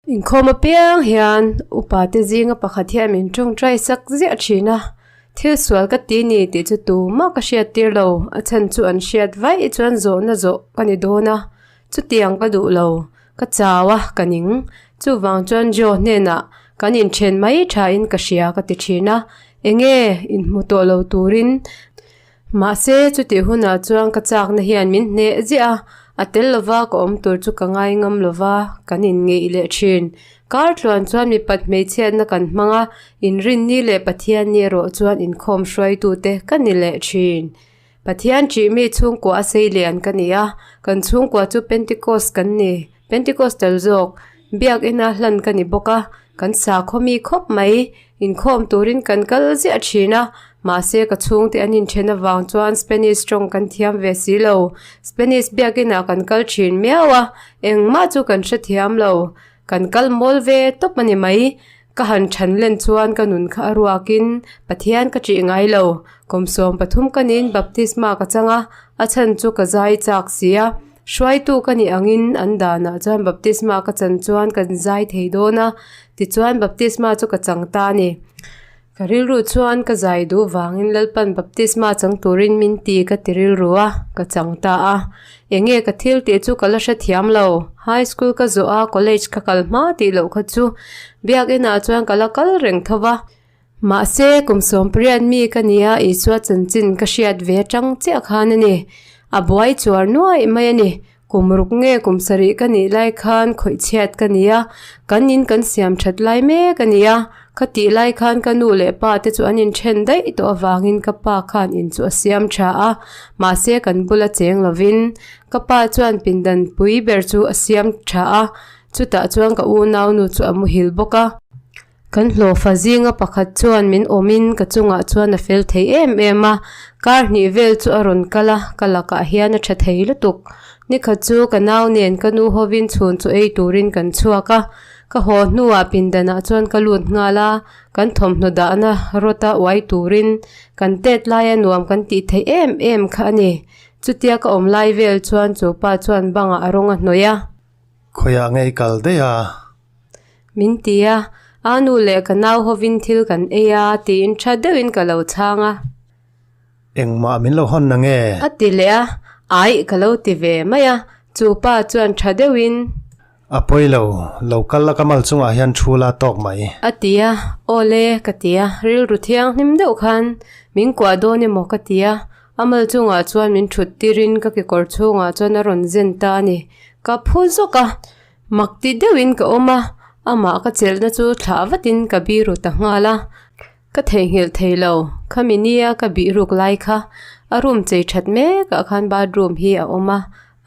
Inkhawm apiang hian upa te zinga pakhat hian min tawngtai sak ziah thin a, thil sual ka ti ni tih chu tumah ka hriat tir lo, a chhan chu an hriat vaih chuan zawhna zawh ka ni dawn a, chutiang ka duh lo, ka chau a ka ning, chuvang chuan Joe hnenah kan inthen mai thain ka hria ka ti thin a, enge inhmu tawh lo turin Mahse, chutih hunah chuan ka chakna hian min hneh ziah a, a tel lova ka awm tur chu ka ngai ngam lova, kan inngeih leh thin. Kar tluan chuan mipat hmeichhiatna kan hmang a, inrinni leh Pathianni erawh chuan inkhawm hruaitute ka ni leh thin. Pathian ṭihmi chhungkua a sei lian ka ni a, kan chhungkua chu Pentecost kan ni, Pentecostal zawk, biakina hlan ka ni bawk a, kan sakhaw mi khawp mai. Inkhawm turin kan kal ziah thin a, mahse ka chhungte an inthen avang chuan Spanish tawng kan thiam ve si lo. Spanish biakinah kan kal thin miau a, engmah chu kan hrethiam lo. Kan kal mawl ve tawp a ni mai. Ka han than len chuan ka nun kha a ruakin Pathian ka ṭih ngai lo. Kum 13 ka niin baptisma ka chang a, a chhan chu ka zai chak si a. Hruaitu ka nih angin an danah chuan baptisma ka chan chuan kan zai thei dawn a, tichuan baptisma chu ka chang ta a ni. Ka rilru chuan ka zai duh vangin Lalpan baptisma chang turin min ti ka ti rilru a, ka chang ta a. Enge ka thil tih chu ka la hrethiam lo. High school ka zawh a, college ka kal hma tih loh kha chu biakinah chuan ka la kal reng tho va. Mahse, kum 18 mi ka nia Isua chanchin ka hriat ve atang chiah khan a ni. A buai chuar nuaih mai a ni. Kum ruk nge kum sarih ka nih lai khan khawih chhiat ka ni a, kan in kan siam that lai mek a ni a. Ka tih lai khan ka nu leh pa te chu an inthen daih tawh avangin ka pa khan in chu a siam tha a, mahse kan bula cheng lovin ka pa chuan pindan pui ber chu a siam tha a, chutah chuan ka unaunu chu a muhil bawk a. Kan hlawhfa zinga pakhat chuan min awmin ka chungah chuan a fel thei em em a, kar hnih vel chu a rawn kal a, ka lakah hian a tha thei lutuk. Nikhat chu ka nau nen ka nu hovin chhun chu ei turin kan chhuak a, ka haw hnuah pindanah chuan ka lut nghal a, kan thawmhnaw dahna rawta uai turin kan tet laia nuam kan tih theih em em kha a ni. Chutia ka awm lai vel chuan chu pa chuan bangah a rawng a hnawih a. Khawiah ngei kal daih a? Min ti a, a nu leh ka nau hovin thil kan ei a tiin tha deuhin ka lo chhang a. Engmah min lo hawn na nge? A ti leh a, aih ka lo ti ve mai a, chu pa chuan tha deuhin. A pawi lo, lo kal la ka mal chungah hian thu la tawk mai. A ti a, awle ka ti a, rilru thianghlim deuh khan min kuah dawn emaw ka ti a, a mal chungah chuan min thut tirin ka kekawr chhungah chuan a rawn zen ta a ni, ka phu zawk a. Mak ti deuhin ka awm a, amah ka chelhna chu thlah vatin ka biru ta nghal a, ka theihnghilh thei lo, khami nia ka bih ruk lai kha a room chei that mekah khan bathroom hi a awm a,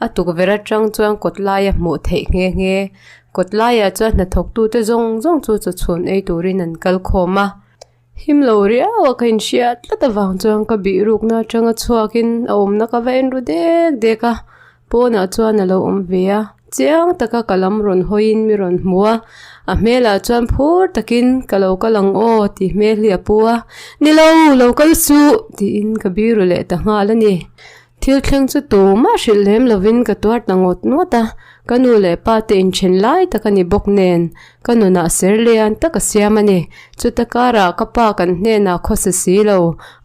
a tukverh atang chuan kawt laia hmuh theih nghe nghe, kawt laiah chuan hnathawktute zawng zawng chu chawchhun ei turin an kal khawm a. Him lo riau a ka inhriat tlat avang chuan ka bih rukna atanga chhuakin a awmna ka va en ru dek dek a, pawnah chuan a lo awm ve a, chiang taka ka lam rawn hawiin mi rawn hmu a, a hmelah chuan phur takin ka lo kal ang aw tih hmel hi a pu a, ni lo, lo kal suh tiin ka biru leh ta nghal a ni. Thil thleng chu tumah hrilh lem lovin ka tuar ta ngawt ngawt a, ka nu leh pa te inthen lai tak a ni bawk nen, ka nunah ser lian tak a siam a ni. Chuta karah ka pa kan hnenah khawsa si lo,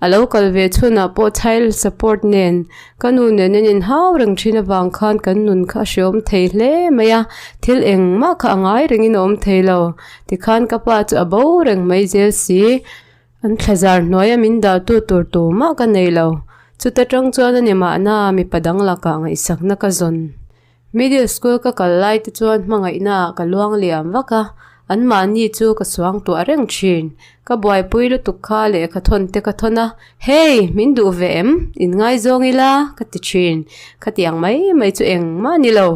a lo kal ve chhunah pawh child support nen ka nu nen an inhau reng thin avang khan kan nun kha a hreawm thei hle mai a, thil engmah kha a ngai rengin a awm thei lo. Tikhan ka pa chu a bo reng mai zel si. An thlazar hnuaia min dahtu tur tumah ka nei lo. Chuta tang chuan a ni mahna mipa dang lakah ngaihsakna ka zawn. Middle school ka kal lai te chuan hmangaihna ah ka luang liam vak a, anmahni chu ka suang tuah reng thin. Ka buaipui lutuk kha lehkha thawn te ka thawn a, Hey! Min duh ve em? Inngaizawng ila? ka ti thin. Khatiang mai mai chu engmah a ni lo.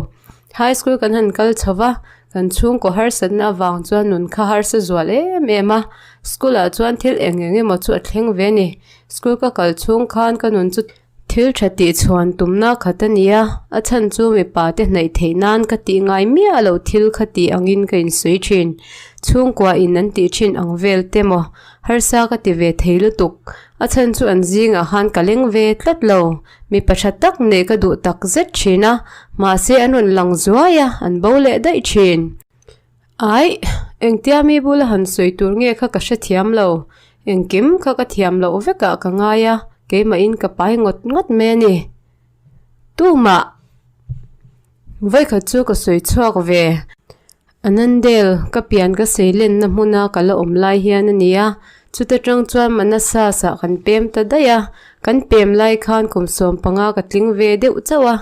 High school kan han kal chho va, Kan chhungkaw harsatna avang chuan nun kha harsa zual em em a, school ah chuan thil eng eng emaw chu a thleng ve a ni. School ka kal chhung khan ka nun chu thil tha tih chhuan tumna khat a ni a, a chhan chu mipa te hnaih theih nan ka tih ngai miah loh thil kha tih angin ka insawi thin. Chhungkua in an tih thin ang vel te maw harsa ka ti ve thei lutuk. A chhan chu an zingah khan ka leng ve tlat lo. Mipa tha tak neih ka duh tak zet thin a, mahse an rawn lang zuai a, an bo leh daih thin. Aih, engtia mi bula han sawi tur nge kha ka hrethiam lo. Engkim kha ka thiam loh vekah ka ngai a, keimahin ka pai ngawt ngawt mai a ni. Tumah vawikhat chu ka sawi chhuak ve. Anandel, ka pian ka sei lenna hmuna ka la awm lai hian a ni a, chuta tang chuan Manassas ah kan pem ta daih a, kan pem lai khan kum 15 ka tling ve deuh chauh a,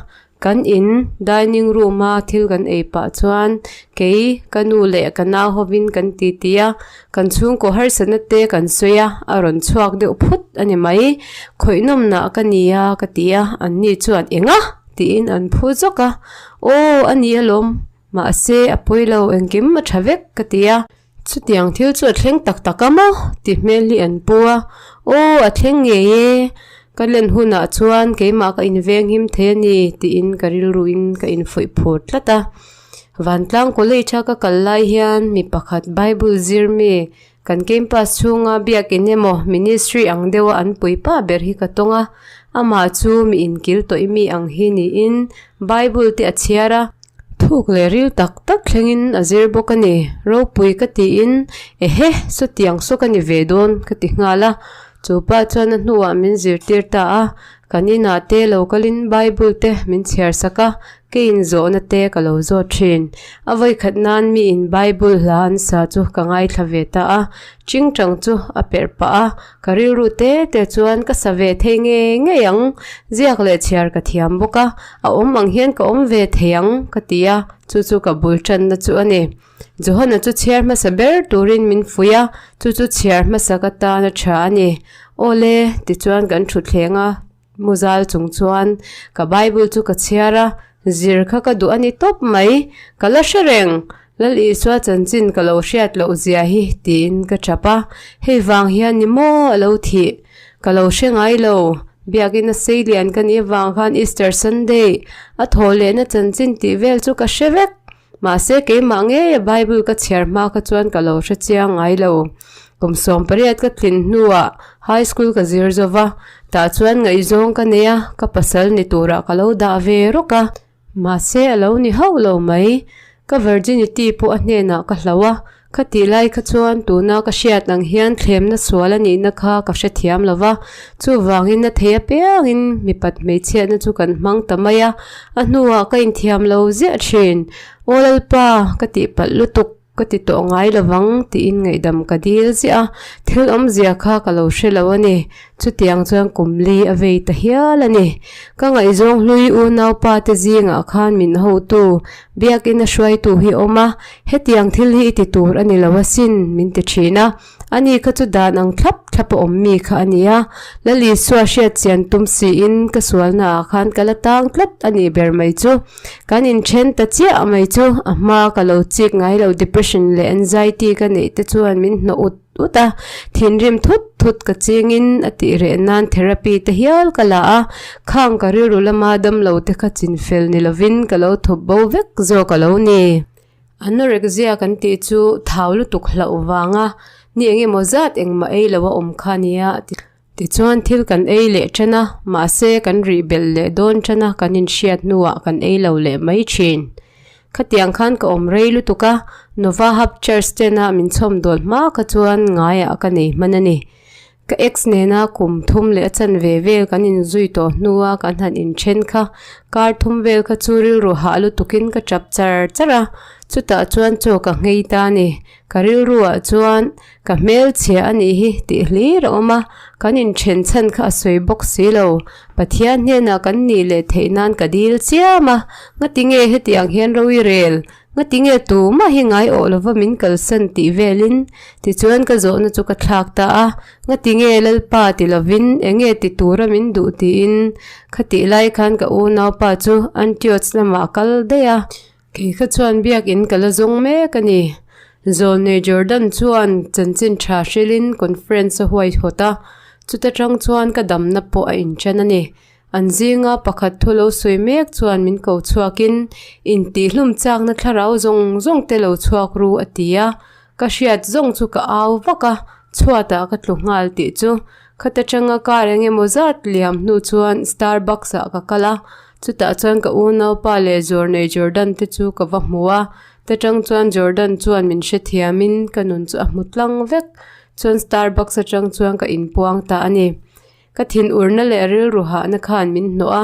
kan in dining room a thil kan ei pah chuan kei ka nu leh ka nau hovin kan titi a, kan chhungkaw harsatna te kan sawi a, a rawn chhuak deuh phut a ni mai, khawihnawmnah ka ni a ka ti a, anni chuan enga tiin an phu zawk a, aw a ni alawm. Mahse, a pawi lo, engkim a tha vek, ka ti a. Chutiang thil chu a thleng tak tak a maw? ti hmel hi an pu a. Aw, a thleng ngei e, ka len hunah chuan keimah ka inveng him thei a ni, tiin ka rilruin ka infuih phur tlat a. Vantlang College a ka kal lai hian mi pakhat Bible zir mi, kan campus chhunga biakin emaw ministry ang deuha an puipa ber hi ka tawng a. Amah chu mi inkil tawih mi ang hi niin Bible te a chhiar a. Thuk leh ril tak tak thlengin a zir bawk a ni. Ropui ka tiin, Ehe, sawtiang saw ka ni ve dawn, ka ti nghal a. Chu pa chuan a hnuah min zirtir ta a, kan inah te lo kalin Bible te min chhiar sak a, keiin zawhna te ka lo zawt thin. A vawikhat nan miin Bible hla an sa chu ka ngaithla ve ta a, Chingchang chu a perh pah a, ka rilru te te chuan ka sa ve thei ngei ngei ang, ziak leh chhiar ka thiam bawk a, a awm ang hian ka awm ve thei ang ka ti a, chu chu ka bul tanna chu a ni. Johana chu chhiar hmasa ber turin min fuih a, chu chu chhiar hmasa ka tan a tha a ni. Awle, tichuan kan thutthleng a. Muzal chung chuan ka Bible chu ka chhiar a, zir kha ka duh a ni tawp mai. Ka la hre reng, Lal Isua chanchin ka lo hriat loh zia hi tiin ka tap a, hei vang hian ni maw a lo thih? Ka lo hre ngai lo, biakina sei lian ka nih avang khan Easter Sunday a thaw lehna chanchin tih vel chu ka hre vek. Mahse keimah ngeia Bible ka chhiar hma kha chuan ka lo hre chiang ngai lo. Kum 18 ka tlin hnuah high school ka zir zo va, tah chuan ngaihzawng ka nei a, ka pasal ni turah ka lo dah ve rawk a. Mahse a lo ni hauh lo mai. Ka virginity pawh a hnenah ka hloh a, Kha tih lai kha chuan tuna ka hriat ang hian thlemna sual a nihna kha ka hrethiam lo va, chuvangin a thei apiangin mipat hmeichhiatna chu kan hmang ta mai a, a hnuah ka inthiam lo ziah thin. Aw Lalpa, ka tihpalh lutuk, ka ti tawh ngai lo vang tiin ngaihdam ka dil ziah a, thil awmzia kha ka lo hre lo a ni. Chutiang chuan kum li a vei ta hial a ni. Ka ngaihzawng hlui unaupa te zingah khan min hotu, Biakina hruaitu hi a awm a, hetiang thil hi i ti tur a ni lo asin, min ti thin a. Ani kha chu dan ang thlap thlap a awm mi kha a ni a. Lal Isua hriat chian tum siin ka sualnaah khan ka la tang tlat a nih ber mai chu. Kan inthen ta chiah mai chu a hma ka lo chik ngai lo depression leh anxiety ka neih te chuan min hnawh ut ut a, thinrim thut thut ka chingin a tih reh nan therapy te hial ka la a, khang ka rilru lama damlo te kha chinfel ni lovin ka lo thawp bo vek zawk a lo ni. Anorexia kan tih chu thau lutuk hlauh vanga ni eng emaw zat engmah ei lo a awm kha nia tichuan thil kan ei leh tan a, mahse kan rih belh leh dawn tan a kan inhriat hnuah kan ei lo leh mai thin. Khatiang khan ka awm rei lutuk a, Nova Hub Church tena min chhawm dawl hma kha chuan ngaiah ka nei hman a ni. Ka ex nena kum thum leh a chanve vel kan inzui tawh hnua kan han inthen kha, kar thum vel kha chu rilru hah lutukin ka tap char char a, chutah chuan chaw ka nghei ta a ni. Ka rilruah chuan Ka hmelchhia a nih hi tih hlir a awm a, kan inthen chhan kha a sawi bawk si lo. Pathian hnenah kan nih leh theih nan ka dil chiam a, ngatinge hetiang hian ro i rel, ngatinge tumah hi ngai awh lova min kalsan tih velin? Tichuan ka zawhna chu ka thlak ta a, ngatinge Lalpa ti lovin enge ti tura min duh tiin khatih lai khan ka unaupa chu Antioch lamah a kal daih a. Kei kha chuan biakin ka la zawng mek a ni. Zawlnei Jordan chuan chanchin tha hrilhin conference a huaihawt a, chuta tang chuan ka damna pawh a inṭan a ni. An zinga pakhat thu lo sawi mek chuan min ko chhuakin, Intihhlum chakna thlarau zawng zawng te lo chhuak ru a ti a. Ka hriat zawng chu ka au vak a, chhuatah ka tlu nghal tih chu. Khata tanga kar eng emaw zat liam hnu chuan Starbucks ah ka kal a, chutah chuan ka unaupa leh Zawrnei Jordan te chu ka va hmu a. Ta tang chuan Jordan chuan min hrethiamin ka nun chu a hmu tlang vek. Chuan Starbucks atang chuan ka inpuang ta a ni. Ka thinurna leh rilru hahna khan min hnawh a.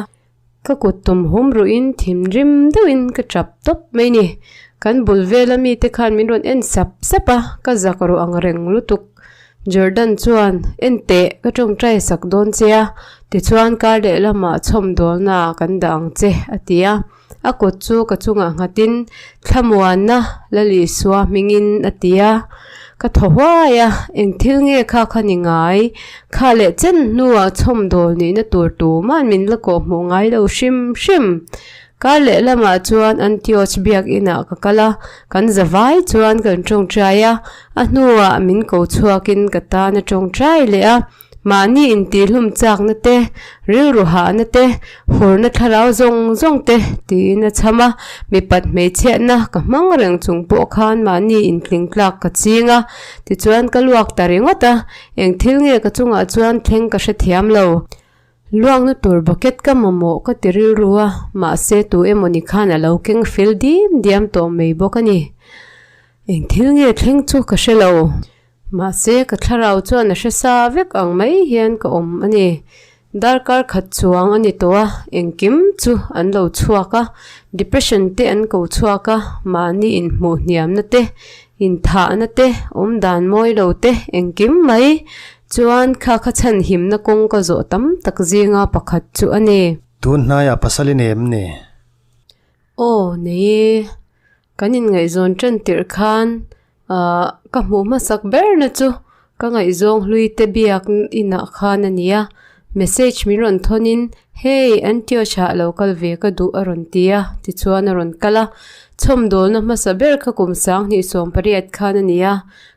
Ka kut tum hum ruhin thinrim deuhin ka tap tawp mai ni. Kan bul vela mite khan min rawn en sap sap a, ka zak ru ang reng lutuk. Jordan chuan, En teh, ka tawngtai sak dawn che a, tichuan kar lehlamah chhawmdawlna kan dah ang che, a ti a. A kut chu ka chungah nghatin, Thlamuanna Lalisua hmingin, a ti a. Ka thaw huai a, eng thil nge kha kha ni ngai? Kha leh chen hnuah chhawmdawl nihna tur tuman min la kawh hmuh ngai lo hrim hrim. Kar leh lamah chuan Antioch biakinah ka kal a, kan zavai chuan kan tawngtai a, a hnuah min ko chhuakin ka tan a tawngtai leh a. Mahni intihhlum chakna te, rilru hahna te, hurna thlarau zawng zawng te tiin a chham a, mipat hmeichhiatna ka hmang reng chung pawh khan mahni intling tlak ka ching a, tichuan ka luak ta ringawt a, eng thil nge ka chungah chuan thleng ka hrethiam lo. Luakna tur bucket ka mamawh ka ti rilru a, mahse tu emawni khan a lo keng fel dim diam tawh mai bawk a ni. Eng thil nge thleng chu ka hre lo. Mahse, ka thlarau chuan a hre sa vek ang mai hian ka awm a ni. Darkar khat chuang a ni tawh a, engkim chu an lo chhuak a, depression te an ko chhuak a, mahni inhmuh hniamna te, inthahna te, awmdan mawi lo te, engkim mai chuan kha kha chhanhimna kawng ka zawh tam tak zinga pakhat chu a ni. Tun hnaiah pasal i nei em ni? Aw, nei e. Kan inngaihzawn tan tirh khan ahh ka hmuh hmasak ber na chu ka ngaihzawng hlui te biak inah khan a ni a message min rawn thawn in hei Antioch ah lo kal ve ka duh a rawn ti a tichuan a rawn kal a chhawmdawlna hmasa ber kha kum sanghnih 18 khan a ni a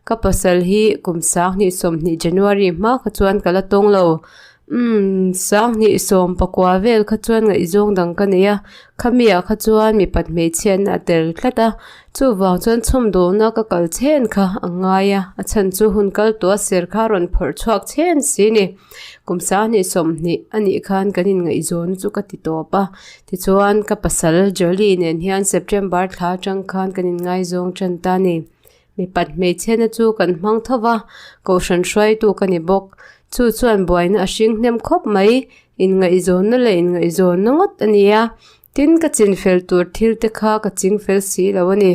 ka pasal hi kum sanghnih 20 January hma kha chuan ka la tawng lo. Umm, sanghnih 19 vel kha chuan ngaihzawng dang ka nei a, khami ah kha chuan mipat hmeichhiatna a tel tlat a, chuvang chuan chhawmdawlna ka kal chhen kha a ngai a, a chhan chu hun kal tawh a ser kha a rawn phawrh chhuak chhen si ni. Kum sanghnih 20 a nih khan kan inngaihzawn chu ka ti tawp a, tichuan ka pasal Jolie nen hian September thla atang khan kan inngaizawng tan ta a ni. Mipat hmeichhiatna chu kan hmang tho va, kohhran hruaitu ka ni bawk. Chu chuan buaina a hring hnem khawp mai, inngaihzawnna leh inngaihzawnna ngawt a ni a. Tin, ka chinfel tur thil te kha ka chingfel si lo a ni.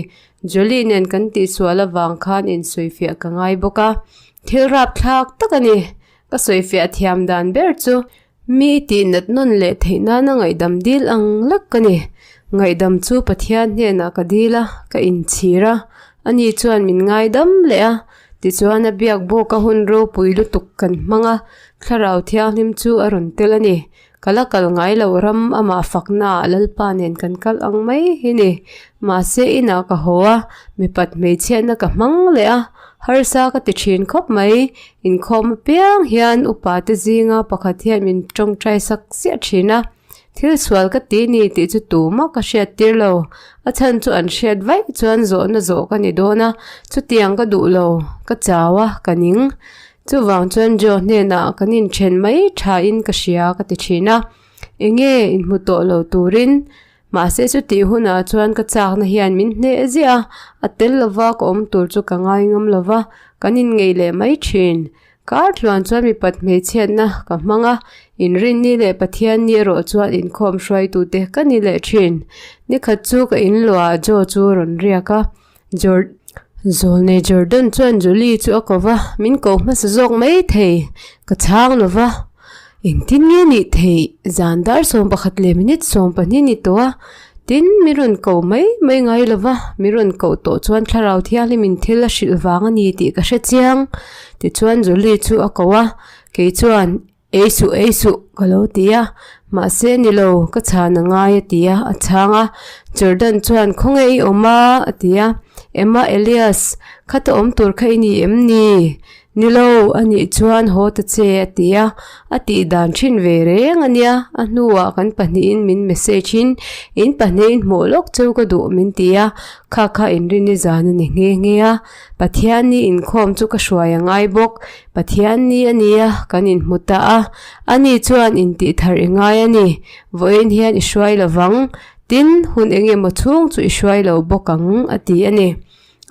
Jolie nen kan tihsual avang khan insawifiah ka ngai bawk a. Thil rapthlak tak a ni. Ka sawifiah thiam dan ber chu Mi tih nat nawn leh theih nana ngaihdam dil ang lek ka ni. Ngaihdam chu Pathian hnenah ka dil a, ka inchhir a. Ani chuan min ngaidam leh a. Tichuan a biak bawk a hun ropui lutuk kan hmang a, Thlarau Thianghlim chu a rawn tel a ni. Ka la kal ngai lo ram amah faknaah Lalpa nen kan kal ang mai hi ni. Mahse inah ka haw a, mipat hmeichhiatna ka hmang leh a, harsa ka ti thin khawp mai. Inkhawm apiang hian upa te zinga pakhat hian min tawngtai sak chiah thin a, thil sual ka ti ni tih chu tumah ka hriat tir lo, a chhan chu an hriat vaih chuan zawhna zawh ka ni dawn a, chutiang ka duh lo, ka chau a, ka ning. Chuvang chuan Joe hnenah kan inthen mai tha in ka hria ka ti thin a, enge inhmu tawh lo turin Mahse chutih hunah chuan ka chakna hian min hneh ziah a, a tel lova ka awm tur chu ka ngai ngam lova, kan inngeih leh mai thin. Kar tluan chuan mipat hmeichhiatna ka hmang a, inrinni leh Pathianni erawh chuan inkhawm hruaitute ka ni leh thin. Nikhat chu ka inluah Joe chu a rawn riak a, Jor Zawlnei Jordan chuan Julie chu a ko va, min ko hmasa zawk mai thei, ka chhang lo va. Engtin nge nih theih? Zan dar 11 leh minute 12 ni tawh a, tin min rawn ko mai mai ngai lo va, min rawn koh tawh chuan thlarau thianghlimin thil a hrilh vang a ni tih ka hre chiang. Tichuan Julie chu a ko a, kei chuan Ei suh, ei suh, ka lo ti a. Mahse ni lo, ka chhan a ngai a ti a, a chhang a. Jordan chuan, Khawnge i awm a? a ti a. Emma Elias, khata awm tur kha i ni em ni? Ni lo, a nih chuan haw ta che a ti a. A tih dan thin ve reng a nia. A hnuah kan pahnihin min message in, In pahnihin hmuh lawk cheu ka duh min ti a. Kha kha inrin i zan a ni nghe nghe a. Pathian ni inkhawm chu ka hruai a ngai bawk. Pathian ni a nia, kan inhmu ta a. Ani chuan intih thar i ngai a ni. Vawiin hian i hruai lovang. Tin, hun eng emaw chhung chu i hruai lo bawk ang, a ti a ni.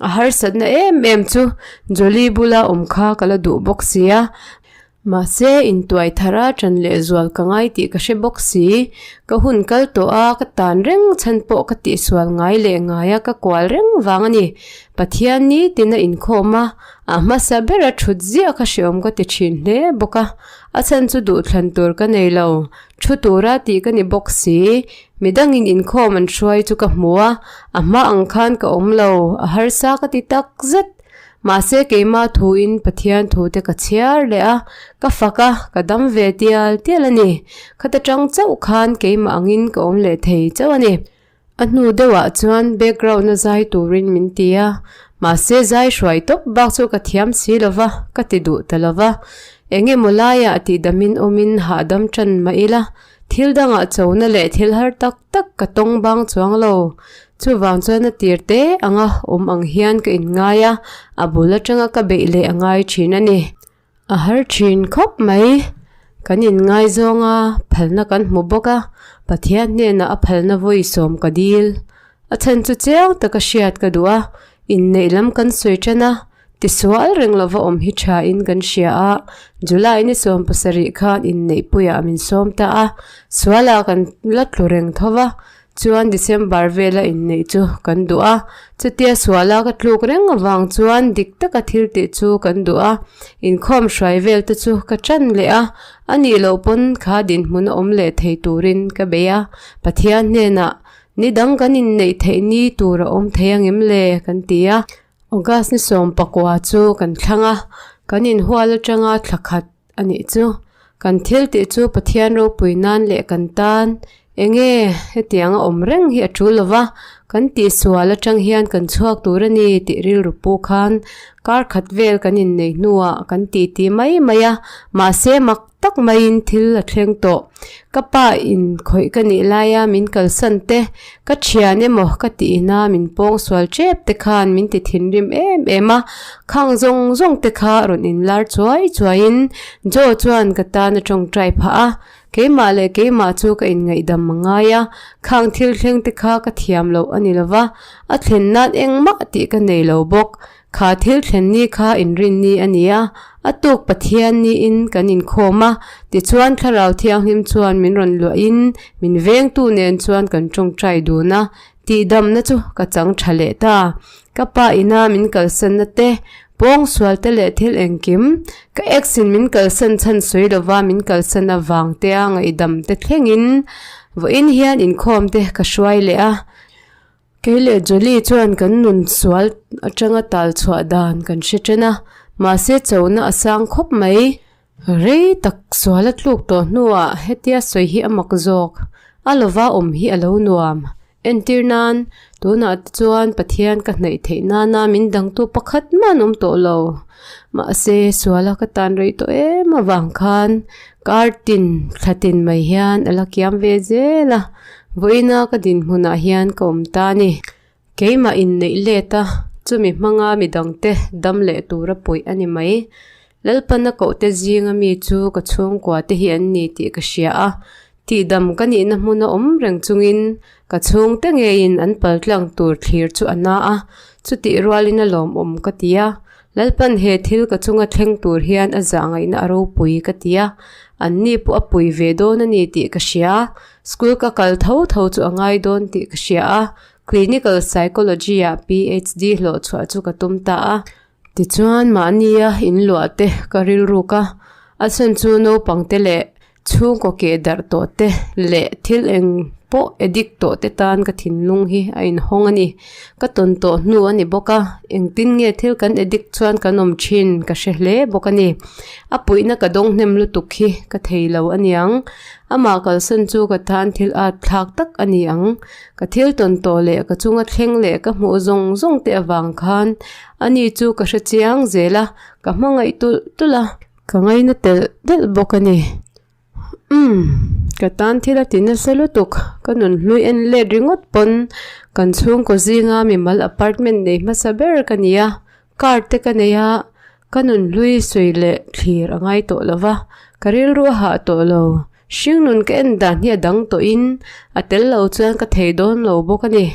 A harsatna em em chu Jolie bula awm kha ka la duh bawk si a. Mahse, intuai thara ṭan lehzual ka ngai tih ka hre bawk si. Ka hun kal tawh a, ka tan reng chhan pawh ka tihsual ngai leh ngai a, ka kual reng vang a ni. Pathian ni tina inkhawm a, a hmasa bera ṭhut ziah kha hreawm ka ti ṭhin hle bawk a. A chhan chu duhthlan tur ka nei lo. Thu tura tih ka ni bawk si. Midangin inkhawm an hruai chu ka hmu a, a hma ang khan ka awm lo, a harsa ka ti tak zet. Mahse keimah thuin Pathian thu te ka chhiar leh a, ka fak a, ka dam ve tial tial a ni. Khata tang chauh khan keimah angin ka awm leh thei chauh a ni. A hnu deuhah chuan background a zai turin min ti a, mahse zai hruai tawp bak chu ka thiam si lo va, ka ti duh ta lo va. Eng emaw laiah tihdamin awmin hahdam tan mah ila, thil dangah chona leh thil har tak tak ka tawng bang chuang lo. Chuvang chuan a tir te anga awm ang hian ka inngai a, a bul atanga ka beih leh a ngai thin a ni. A har thin khawp mai. Kan inngaizawng a, phalna kan hmu bawk a, Pathian hnenah a phalna vawi sawm ka dil. A chhan chu chiang taka hriat ka duh a, inneih lam kan sawi tan a, tisual reng lova awm hi tha in kan hria a, July ni 17 khan inneih puiah min sawm ta a, sualah kan la tlu reng tho va, Chuan December vela inneih chu kan duh a, chutia suala ka tluk reng avang chuan dik taka thil tih chu kan duh a, inkhawm hruai vel te chu ka ṭan leh a, a nih loh pawn kha dinhmun a awm leh thei turin ka bei a, Pathian hnenah ni dang kan inneih theih ni tur a awm thei angem le kan ti a. August ni 19 chu kan thlang a, kan inhual atanga thla khat a nih chu. Kan thil tih chu Pathian ropui nan leh kan tan eng nge hetiang a awm reng hi a tul lo va, kan tihsual atang hian kan chhuak tur a ni tih rilru pu khan kar khat vel kan inneih hnuah kan titi mai mai a, mahse mak tak maiin thil a thleng tawh. Ka pa in khawih ka nih laia min kalsan te, ka thian emaw ka tih ina min pawng sual tep te khan min ti thinrim em em a, khang zawng zawng te kha rawn inlar chuai chuaiin Joe chuan ka tan a tawngtai phah a, keimah leh keimah chu ka inngaihdam a ngai a, khang thil thleng te kha ka thiam loh a ni lova, a thlen nan engmah tih ka nei lo bawk. Kha thil thlen ni kha inrin ni a ni a, a tuk Pathian niin kan inkhawm a, tichuan Thlarau Thianghlim chuan min rawn luahin min vengtu nen chuan kan tawngtai dun a, tihdamna chu ka chang tha leh ta. Ka pa ina min kalsanna te, pawngsual te leh thil engkim, ka ex in min kalsan chhan sawi lova min kalsan avang te a ngaihdam te thlengin vawiin hian inkhawm te ka hruai leh a. Kei leh Jolie chuan kan nun sual atanga tal chhuah dan kan hre ṭhen a, mahse chona a sang khawp mai. Rei tak sual a tluk tawh hnuah hetia sawi hi a mak zawk, a lova awm hi a lo nuam. Entir nan, tunah te chuan Pathian ka hnaih theih nana min dangtu pakhat mah an awm tawh lo. Mahse suala ka tan rei tawh em avang khan kar tin thla tin mai hian a la kiam ve zel a. Vawiina ka dinhmunah hian ka awm ta a ni. Keimah inneih let a, chumi hmanga midangte dam leh tura puih a ni mai. Lalpana kohte zinga mi chu ka chhungkua te hi an ni tih ka hria a, tihdam ka nihna hmuna awm reng chungin ka chhungte ngeiin an paltlang tur thlir chu a na a, chutih rualin a lawmawm ka ti a. Lalpan he thil ka chunga thleng tur hian a zah ngaihna a ropui ka ti a, anni pawh a pui ve dawn a ni tih ka hria. School ka kal tho tho chu a ngai dawn tih ka hria a, Clinical Psychology ah PhD hlawh chhuah chu ka tum ta a. Tichuan mahnia inluah te ka rilruk a, a chhan chu naupang te leh Chhungkaw keh darh tawh te leh thil eng pawh addict tawh te tan ka thinlung hi a inhawng a ni. Ka tawn tawh hnu a ni bawk a, engtin nge thil kan addict chuan kan awm thin ka hre hle bawk a ni. A puihna ka dawng hnem lutuk hi ka thei lo a niang. Amah kalsan chu ka tan thil at thlak tak a ni ang. Ka thil tawn tawh leh ka chunga thleng leh ka hmuh zawng zawng te avang khan ani chu ka hre chiang zel a, ka hmangaih tulh tulh a. Ka ngaina telh telh bawk a ni. Umm, ka tan thil a ti nasa lutuk. Ka nun hlui en let ringawt pawn kan chhungkaw zinga mimal apartment nei hmasa ber ka ni a, car te ka nei a, ka nun hlui sawi leh thlir a ngai tawh lo va, ka rilru a hah tawh lo. Hringnun ka en dan hi a dang tawhin a tel lo chuan ka thei dawn lo bawk a ni.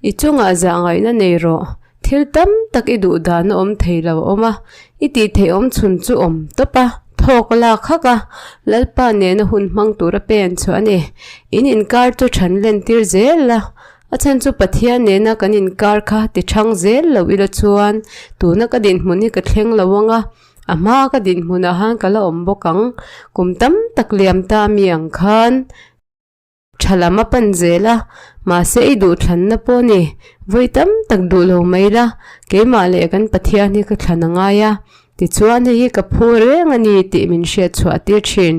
I chungah zah ngaihna nei rawh. Thil tam tak i duh dan a awm thei lo a awm a, i tih theih awm chhun chu awm tawp a, thawk a lak hak a, Lalpa nena hun hmang tura pen chhuah a ni. In inkar chu than len tir zel la, a chhan chu Pathian nena kan inkar kha ti thang zel lo ila chuan tuna ka dinhmun hi ka thleng lo ang a, a hma ka dinhmunah han ka la awm bawk ang, kum tam tak liam ta mi ang khan. Tha lam a pan zel a, mahse i duhthlanna pawh a ni. Vawi tam tak duh lo mai la, keimah leh kan Pathian hi ka thlan a ngai a, tichuan hei hi ka phu reng a ni tih min hriat chhuah tir thin.